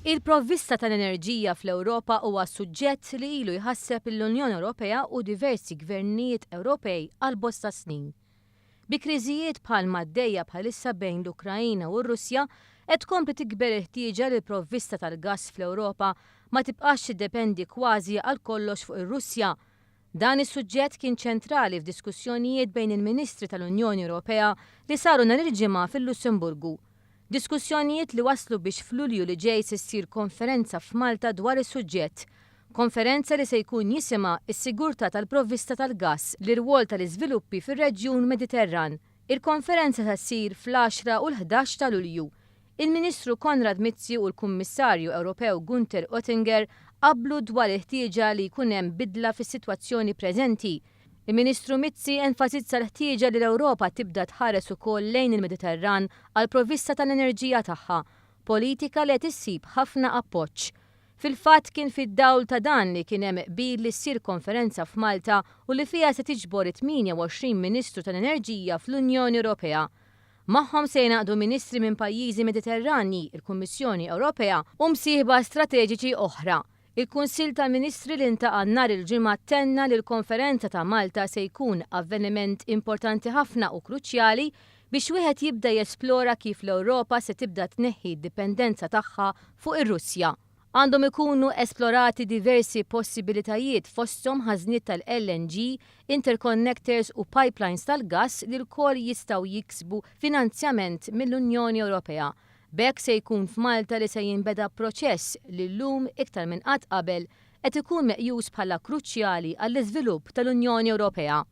Il-provvista tal-enerġija fl-Ewropa huwa suġġett li ilu jħasseb lill-Unjoni Ewropea u diversi gvernijiet Ewropej għal bosta snin. Bi kriżijiet bħal m'għaddejja bħalissa bejn l-Ukraina u r-Russja, qed tkompli tikber il-ħtieġa li l-provvista tal-gass fl-Ewropa ma tibqax tiddependi kważi għal kollox fuq ir-Russja. Dan is-suġġett kien ċentrali f'diskussjonijiet bejn il-Ministri tal-Unjoni Ewropea li saru nhar il-Ġimgħa fil-Lussemburgu. Diskussjonijiet li wasslu biex f'Lulju li ġej se ssir konferenza f'Malta dwar is-suġġett. Konferenza li se jkun jisimha 'Is-sigurtà tal-provvista tal-gass, l-irwol tal-iżviluppi fir-reġjun Mediterran'. Il-konferenza se ssir fl-għaxra u l-ħdax ta' Lulju. Il-Ministru Konrad Mizzi u l-Kummissarju Ewropew Gunther Oettinger qablu dwar il-ħtieġa li jkun hemm bidla fis-sitwazzjoni preżenti. Il-Ministru Mizzi enfasizza l-ħtieġa li l-Ewropa tibda tħares ukoll lejn il-Mediterran għall-provvista tal-enerġija tagħha, politika li qed issib ħafna appoġġ. Fil-fatt kien fid-dawl ta' dan li kien hemm qbil li ssir konferenza f'Malta u li fiha se tiġbor it-28 Ministru tal-Enerġija fl-Unjoni Ewropea. Magħhom se jingħaqdu ministri minn pajjiżi Mediterranji, il-Kummissjoni Ewropea u msieħba strateġiċi oħra. Il-Kunsill tal-Ministri li ntaqa' nhar il-Ġimgħa tenna li l-Konferenza ta' Malta se jkun avveniment importanti ħafna u kruċjali biex wieħed jibda jesplora kif l-Ewropa se tibda tneħħi d-dipendenza tagħha fuq ir-Russja. Għandhom ikunu esplorati diversi possibilitajiet fosthom ħażniet tal-LNG, interconnectors u pipelines tal-gass li lkoll jistgħu jiksbu finanzjament mill-Unjoni Ewropea. B'hekk se jkun f'Malta li se jinbeda proċess li llum iktar minn qatt qabel qed ikun meqjus bħala kruċjali għall-iżvilupp tal-Unjoni Ewropea.